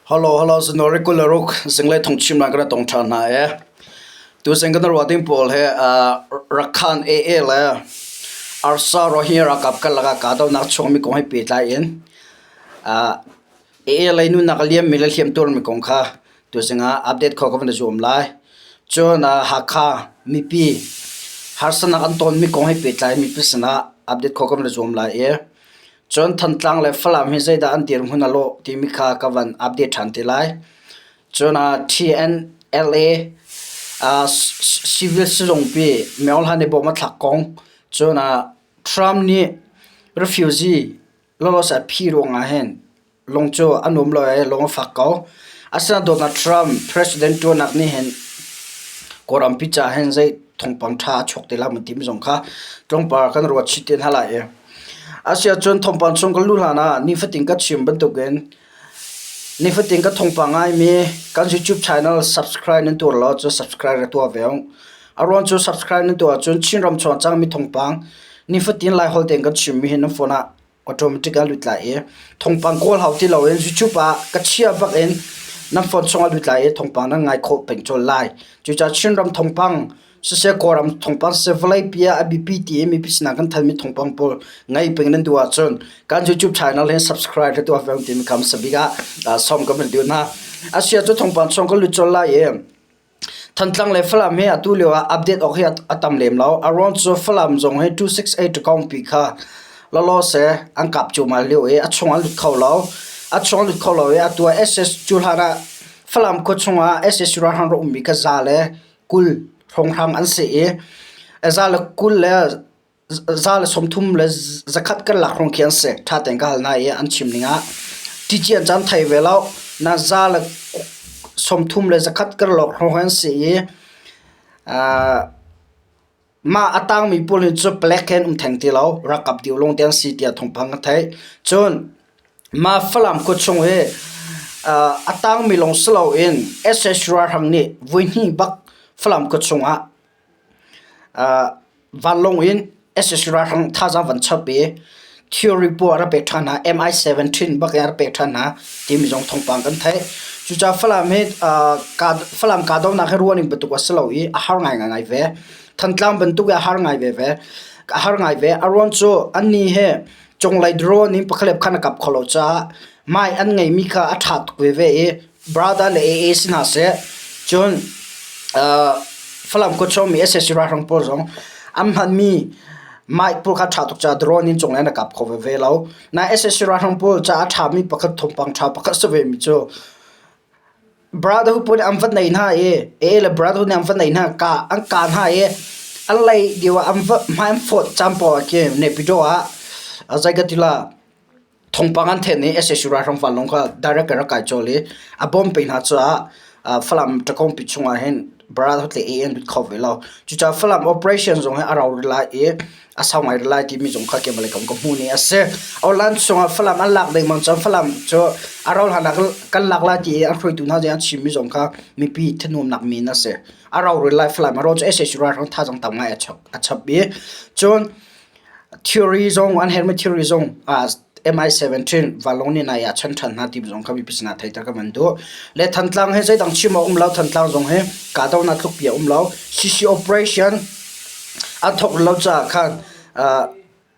Hello, hello, January 26 zinglei thongchim nan kan tong ṭhan hna e. Tuzing kan ruah ding pawl he Rakhan AA le Arsa Rohingya ralkap karlak ah kahdohnak chuakmi kong he pehtlai in AA lei nunnak a liammi le hliamtuarmi kong kha tuzing ah update khawh ka van i zuam lai. Cun Hakha mipi harsatnak an tonmi kong he pehtlai in mipi sinah update khawh ka van i zuam lai i cun Thantlang le Falam hi zeidah an dirhmun a lawh timi kha ka van update ṭhan te lai. Cun TNLA civil sizungpi Myohla nih bawm a thlak kong, cun Trump nih refugee lawlawse a phih ruangah hin lung cu a nuam lo i lung a fak ko. Asinain Donald Trump president ṭuannak nih hin Kawlrampi caah hin zei thawngpang ṭha a chuak te lai maw timi zong kha tlawmpal kan ruat chih te hna lai i. Asiahcun thawngpang chung kan luh hlan ah nifatin ka chim bantukin nifatin ka thawngpang ngaimi kan YouTube channel subscribe nan tuar lo ahcun subscribe ra tuah ve u. A ruang cu subscribe nan tuah ahcun Chinram chung a cangmi thawngpang nifatin Laiholh tein kan chimmi hi nan phone ah automatic ah lut lai i thawngpang kawl hau ti loin YouTube ah ka chia bak in nan phone chungah lut lai i thawngpang nan ngai khawh peng colh lai. Cucaah Chinram thawngpang siseh Kawlram thawngpang siseh vawleipi ah a biapi ti i mipi sinah kan thanmi thawngpang pawl ngai peng nan duh ahcun kan YouTube channel hi subscribe tuah ve timi kha hmasa bik ah sawm kan van duh hna. Asia cu thawngpang chung kan lut colh lai i Thantlang le Falam hi atu lio ah update awk hi a tam lem lo. A ruang cu Falam zong hi 268 kongpi kha lawlaw seh an kap cuahmah lio i a chung an lut kho lo. A chung an lut kho lo i atu ah SS cu hlan ah Falam khua chung ah SS ralhrang rak ummi kha za le 20 hrawnghrang an si i za le 20 le 130 kan lak hrawng khi an si. Ṭha tein ka hal hna i an chim ning ah ṭici an caan thei ve lo. Na 130 kan lak hrawng an si i mah a tangmi pawl hi cu palek he an um theng ti lo. Ralkap deu lawng te an si tiah thawngpang ka theih. Cun mah Falam khua chung hi a tangmi lawng si loin SS ralhrang nih voihnih bak Falam khua chungah Vanlawng in sac ralhrang thazaang van chap i thilri pawl a rak pek ṭhan hna. Mi-17 bak in a rak pek ṭhan hna timi zong thawngpang kan theih. Cucaah Falam hi Falam kahdohnak hi ruahning bantuk a si lo i a har ngaingai ve. Thantlang bantuk i a har ngai veve. A har ngai ve. A ruang cu annih hi cunglei drone in pakhat le pakhat an kap kho lo caah mai an ngeihmi kha a ṭha tuk veve i Brother le AA si hna seh cun Falam khuachung mi sac ralhrang pawl zong an hmanmi mic pawl kha ṭha tuk caah drone in cunglei an rak kap kho veve lo. Nain sac ralhrang pawl caah a ṭhami pakhat thawngpang ṭha pakhat si vemi cu Brotherhood pawl nih an va nei hna i AA le Brotherhood nih an va nei hna an kah hna i an lei lio ah an va hmai an fawt caan paoh ah khin Naypyidaw ah zei ka ti la Thawngpang an thenh i sac ralhrang vanlawng kha direct in rak kai cawl i a bawm pe hna caah Falam ṭakawngpi chungah hin Brotherhood le AA an lut kho ve lo. Cucaah Falam operation zong hi a rau rih lai i a sau ngai rih lai timi zong kha keimah lei kam ka hmuh ni a si. Online chungah Falam an lak dengmang cang. Falam cu a rau hlan ah kan lak lai ti i an hruaitu hna nih an chimmi zong kha mipi thanuamnak men a si. A rau rih lai Falam a rau cu sac ralhrang thazaang tam ngai a chap i cun Theory zong an herhmi theory zong MI-17 vanlawng nih nai ah chan ṭhan hna ti zong kha mipi sinah theihter kan van duh. Le Thantlang hi zeidang chim a um lo. Thantlang zong hi kahdohnak tlukpi a um lo. CC operation an thawk lo caah khan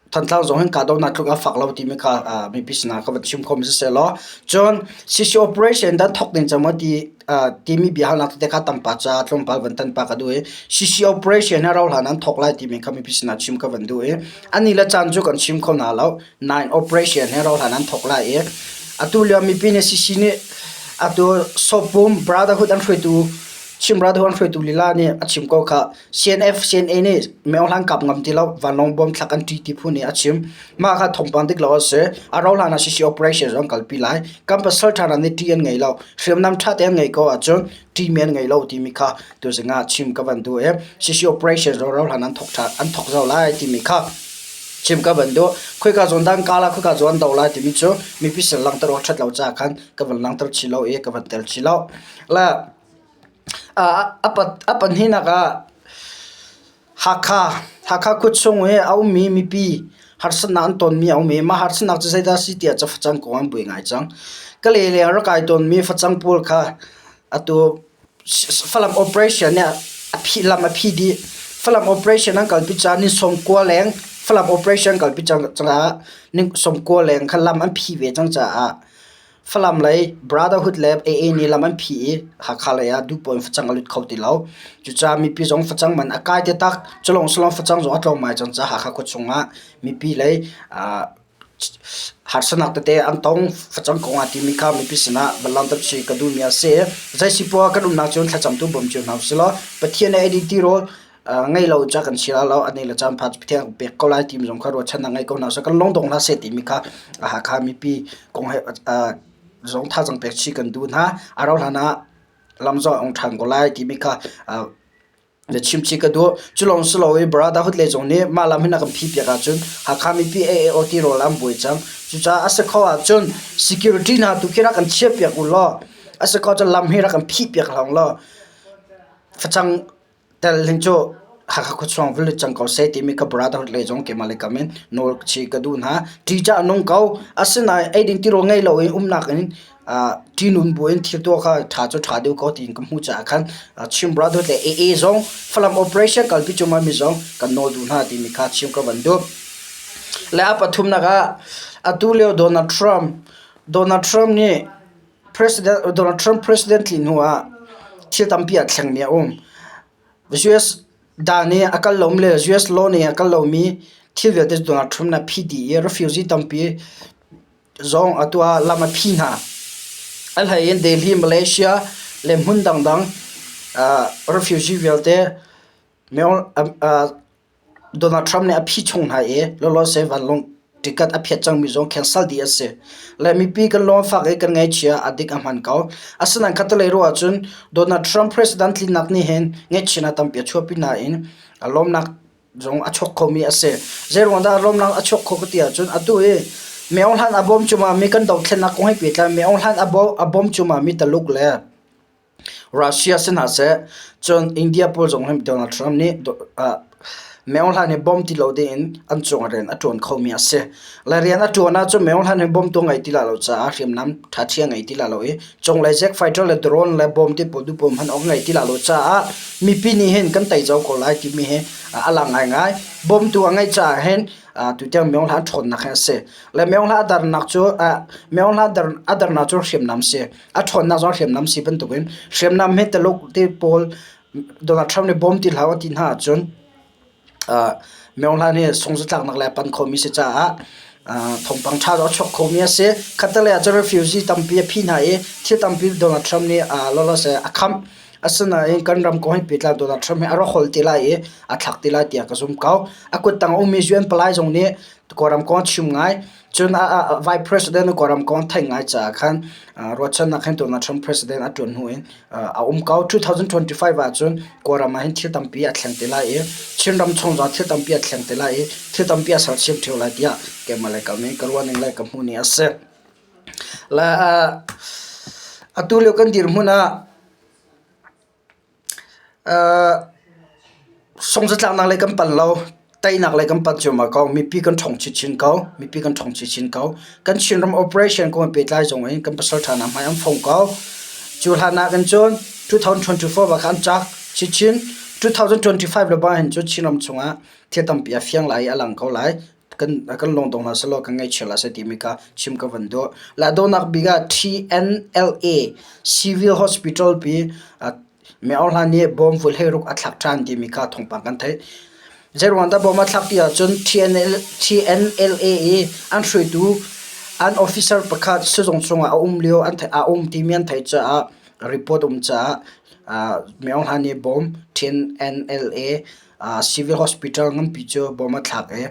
Thantlang zong hin kahdohnak tluk a fak lo timi kha mipi sinah ka van chim khawhmi siseh law cun CC operation dan thawk ding cang maw ti timi biahalnak tete kha tampa caah tlawmpal van tan pa ka duh i CC operation hi rauhhlan an thawk lai timi kha mipi sinah chim ka van duh i ani le caan cu kan chim kho hna lo nain operation hi rauhhlan an thawk lai i atu lio mipi nih CC nih atu Sopum Brotherhood an hruaitu Chin Brotherhood an hruaitu lila nih a chim ko kha CNF CNA nih myohlang kap ngam ti lo vanlawng bom thlak an ṭi ti phu nih a chim mah kha thawngpang dik lo a si a rauhhlan ah CC operation zong kalpi lai kan pasal ṭha hna nih ṭi an ngei lo hriamnam ṭha te an ngei ko ahcun ṭimi an ngei lo timi kha tuzing ah chim ka van duh i CC operation zong rauhhlan an thawk ṭha an thawk zau lai timi kha chim ka van duh khoika zawn dah an kah lai khoika zawn an do lai timi cu mipi sin langhter awk ṭhat lo caah khan ka van langhter chih lo i ka van tel chih lo le A pahnihnak ah Hakha, Hakha khuachung i a ummi mipi harsatnak an tonmi a um i mah harsatnak cu zeidah a si tiah cafang kong an buai ngai cang. Kalay leng rak kai tawnmi facang pawl kha atu Falam operation nih a phih lam a phih dih. Falam operation an kalpi caah ni 90 leng Falam operation an kalpi cang caah ni 90 leng kha lam an phih ve cang caah Falam lei Brotherhood le AA nih lam an phih i Hakha lei ah duhpaoh in facang a lut kho ti lo. Cucaah mipi zong facang man a kai taktak. Culawng salawng facang zong a tlawm ngai cang caah Hakha khuachung ah mipi lei harsatnak tete an tong. Facang kong ah timi kha mipi sinah va langhter chih ka duhmi a si. Zei si poah kan umnak cun thlacam tu bawm cio hna usih law Pathian nih ei ti rawl ngei lo ca kan si lai lo, a nei le caan pha Pathian kan pek ko lai timi zong kha ruahchannak ngei ko hna usih. Kan lungdong hlah seh timi kha Hakha mipi kong he zong thazaang pek chih kan duh hna. A rauh hlan ah lam zong a ong ṭhan ko lai timi kha na chim chih ka duh. Cu lawng si lo i Brotherhood lei zong nih mah lam hin a kan phih piak ahcun Hakha mipi AAO ti rawl an buai cang. Cucaah a si kho ahcun security hna tu khi rak kan chiah piak u law a si kho ahcun lam hi rak kan phih piak hlah law facang tel hin cu Hakha khuachuang va lut cang ko seh timi ka brotherhood lei zong keimah lei kam in nawl chih ka duh hna. Ṭihcah a nung ko. Asinain eiding tirawl ngei lo in umnak in ṭihnun bu in thil tuah kha ṭha cu ṭha deuh ko tiin ka hmuh caah khan Chin brotherhood le AA zong Falam operation kalpi cuahmah mi zong kan nawl duh hna timi kha chim ka van duh. Le a pathumnak ah atu lio Donald Trump Donald Trump nih President Donald Trump president tlin hnu ah thil tampi aa thlengmi a um. US dan i a kal lomi le US law ning a kal lomi thil vialte cu Donald Trump nih a phih dih i refugee tampi zong atu ah lam a phih hna. A hlei in Delhi, Malaysia le hmun dangdang refugee vialte Donald Trump nih a phih chung hna i lawlawse vanlawng ticket a phiat cangmi zong cancel dih a si. Le mipi kan lung a fak i kan ngaihchia a dik a hman ko. Asinain khattelei ruah ahcun Donald Trump president tlinnak nih hin ngaihchiatnak tampi a chuahpi nain a lawmnak zong a chuak khomi a si. Zeiruang dah lawmnak a chuak kho ka ti ahcun atu hi Min Aung Hlaing a bawm cuahmahmi kan dothlennak kong he pehtlai Min Aung Hlaing a bawm cuahmahmi Taluk le Russia si hna seh, cun India pawl zong hi Donald Trump nih Min Aung Hlaing hi bawm ti lo dingin an cungah rian a ṭuan khomi a si. Le rian a ṭuan ahcun Min Aung Hlaing hi bawmtu ngei ti lai lo caah hriamnam ṭhaṭhi a ngei ti lai lo i cunglei jet fighter le drone le bom ti pawl duhpaoh hmanh awk ngei ti lai lo caah mipi nih hin kan tei zau ko lai timi hi a lang ngaingai. Bawmtu a ngeih caah hin tutiang Min Aung Hlaing ṭhawnnak hi a si. Le Min Aung Hlaing a darnak cu Min Aung Hlaing a darnak cu hriamnam si. A ṭhawnnak zong hriamnam si bantukin hriamnam hi Taluk te pawl Donald Trump nih bawm ti hlah a ti hna ahcun Min Aung Hlaing hi sungzatlaknak le a pan khomi si caah thawngpang ṭha a chuak khomi a si. Khattelei ah cun refugee tampi a phi hna i thil tampi Donald Trump nih lawlawse a khamh. Asinain kan ram kong he pehtlai Donald Trump hi a rak holh te lai i a thlak te lai tiah ka zum ko. A kuttang a ummi UN palai zong nih Kawlram kong a chim ngai. Cun Vice President Kawlram kong theih ngai caah khan ruahchannak hin Donald Trump President a ṭuan hnu in a um ko. 2025 ahcun Kawlram ah hin thil tampi a thleng te lai i Chinram chung zong thil tampi a thleng te lai i thil tampi a sersiam ṭheo lai tiah keimah le kam in ka ruah ning le ka hmuh ning a si. Le atu lio kan dirhmun ah Sungzatlaknak lei kan panh lo, teinak lei kan panh cuahmah ko. Mipi kan ṭhawng chinchin ko. Mipi kan ṭhawng chinchin ko. Kan Chinram operation kong he pehtlai zong in kan pasal ṭha hna hmai an fong ko. Cu hlan ah khan cun 2024 ah khan an cak chinchin. 2025 le bang hin cun Chinram chungah thil tampi a fiang lai i a lang ko lai. Kan kan lungdong hna sehlaw kan ngaihchia hlah seh timi kha chim ka van duh. La dawhnak bik ah TNLA Civil Hospital pi Min Aung Hlaing nih bawm vul he ruk a thlak ṭhan timi kha thawngpang kan theih. Zeiruang dah bawm a thlak ti ahcun TNLA i an hruaitu an officer pakhat sizung chungah a um lio a um timi an theih caah report um caah Min Aung Hlaing nih bawm TNLA civil hospital nganpi cu bawm a thlak i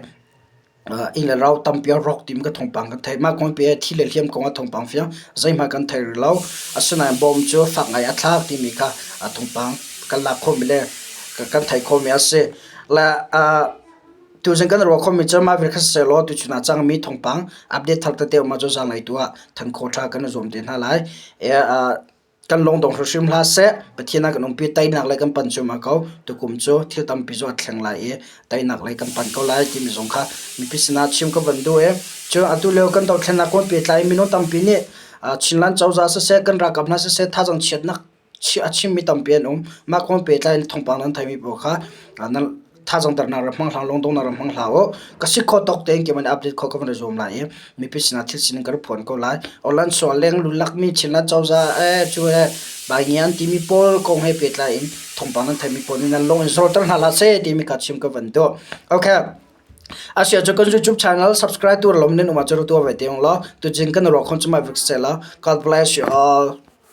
Inn le ro tampi a rawk timi ka thawngpang kan theih. Mah kong pi thi le hliam kong ah thawngpang fiang zeihmanh kan thei rih lo. Asinain bom cu fak ngai a thlak timi kha thawngpang kan lak khawhmi le kan theih khawhmi a si. Le tuzing kan ruah khawhmi cu mah vial kha sisehlaw tuchun ah cangmi thawngpang update thar tete um ahcun zaanglei tu ah than khawh ṭha kan i zuam te hna lai. Kan lungdong hrimhrim hlah seh, Pathian ah kan umpi, teinak lei kan panh cuahmah ko. Tukum cu thil tampi cu a thleng lai i teinak lei kan panh ko lai timi zong kha mipi sinah chim ka van duh i cun atu lio kan dothlennak kong pehtlai minung tampi nih Chinland cozah siseh kan ralkap hna siseh thazaang chiatnak a chimmi tampi an um. Mah kong pehtlai in thawngpang nan theimi pawl kha nan thazaang dernak rak hmang hlah, lungdonghnak rak hmang hlah u. Ka si khawh tawk tein keimah nih update khawh ka van i zuam lai i mipi sinah thil sining ka rak phuan ko lai. Online sual leng lulakmi Chinland cozah eh cu eh Baingian timi pawl kong he pehtlai in thawngpang nan theimi pawl nih nan lung in zorter hna hlah seh timi kha chim ka van duh. Okay. Asia cu kan YouTube channel subscribe tu lom nin uma chu tu ve te ong lo tu jing kan ro khon chuma vik se la God bless you all.